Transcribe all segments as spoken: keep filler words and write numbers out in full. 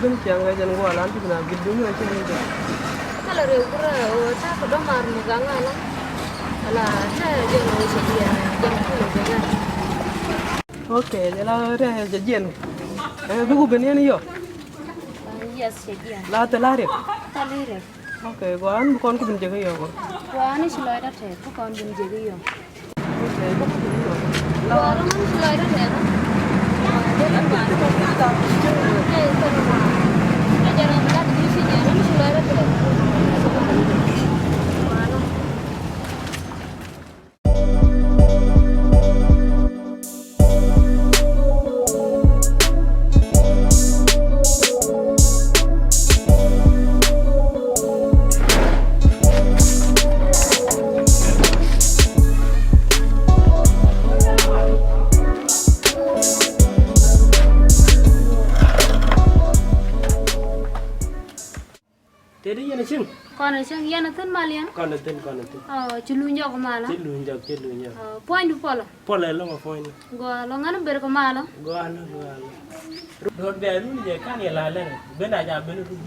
Bin ciaŋ kɛ jɛn guɔ lan ti bi na gil duŋ ɛ cɛ ni jɛ. Kala rɛw kurɛ ɣöö ta̱a̱ kɛ dɔ̱maar mi gaŋ ala. Ala ta̱a̱ jɛn ɣöö cɛ diɛn jɛn kulɛ jɛ jɛn. Ok, jɛ la rɛ jɛ jiɛn. Ɛ bi ku ben yɛn yɔ. Yes, cɛ jiɛn. La thil a riɛk. Thil a riɛk. Ok, gɔaa, an bi kɔn ku bin jɛ kä yɔ gɔaa. Gɔaa, ni ci lɔcdä tɛth, bi kɔn bin jɛ kä yɔ. Ok, bi kɔn ku bin yɔ. Gɔaa, ni ci lɔcdä tɛth. Tëë di yɛn a cieŋ? Kɔn a cieŋ, yɛn a thi̱n mal yɛn? Kɔn a thi̱n, kɔn a thi̱n. Ɔ, ci luny jɔk mal, a? Ci luny jɔk, ci luny jɔk. Ɔ, puɔ̱nydu puɔlɔ? Puɔlɔ ɛlɔ̱ŋ a puɔ̱nydu. Gɔaa ɛlɔ̱ŋ, ɣän ber kɛ mal, a? Gɔaa ɛlɔ̱ŋ, gɔaa ɛlɔ̱ŋ. Ruɔ̱t bia run jɛ kan yɛ la lɛn, ben a ca ben run.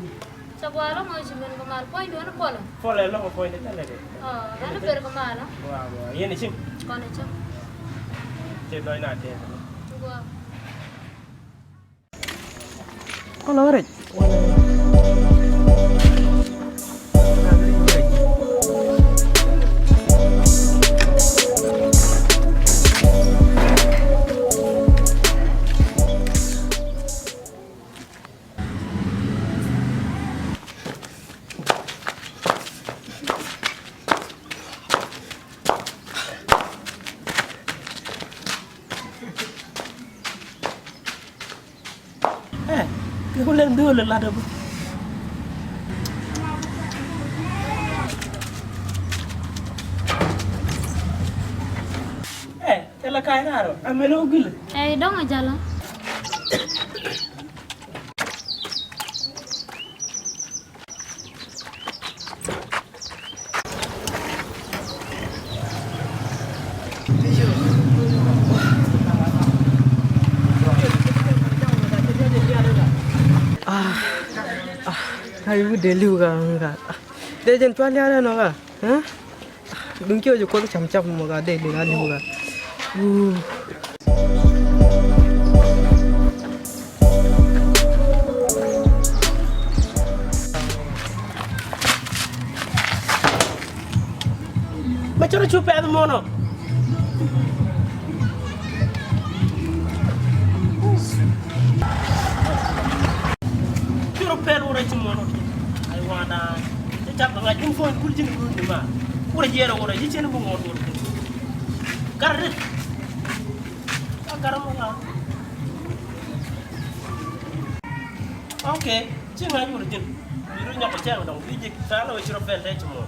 Cɛ gɔaa ɛlɔ̱ŋ, ɣän ci ben kɛ mal, puɔ̱nydu ɣän puɔlɔ? Puɔlɔ ɛlɔ̱ŋ a puɔ̱nydu, thilɛ dee. Ɔ, ɣän ber kɛ mal, a? Gɔaa, gɔaa, yɛn a cieŋ? Kɔn a cieŋ. Cɛ dɔ̱ny na tɛth. Gɔaa. Kɔn rɛc. Ɛ, kɛ ku lɛn dho̱o̱l ɛ lat ɛ bä. Ɛ, kɛ la ka̱a̱c raar ɔ, ɛ mɛn ɣä gilɛ. Ɛ, dɔ̱ŋ ɛ jalä. Ah, ah, ay wut dee li̱w ka ŋa. Dee jɛn cua lia̱a̱ dee nɔ ka. Ɛ? Duŋ ci wä ji̱ kuoth cam cam mɔ ka dee li̱w ka li̱w ka. Wuu. Mɛ cä rɔ cu pɛth mɔnɔ. Cu rɔ pɛth wä rɔ ci mɔnɔ. Ay wanda. Cä cap kɛ ŋa̱c ji̱n puɔ̱ny kul ji̱n kul ji̱n ma. Wä rɔ jiɛɛr wä rɔ ji̱ cɛn bi ŋuɔt wä rɔ. Gat rit. Gat rit mɔ ŋa̱. Ok, ci ŋa̱c wut ji̱n. Bi ru nyɔk cɛŋ dɔŋ bi ji̱ tha̱a̱ŋ wä ci rɔ pɛl tɛ ci mɔ.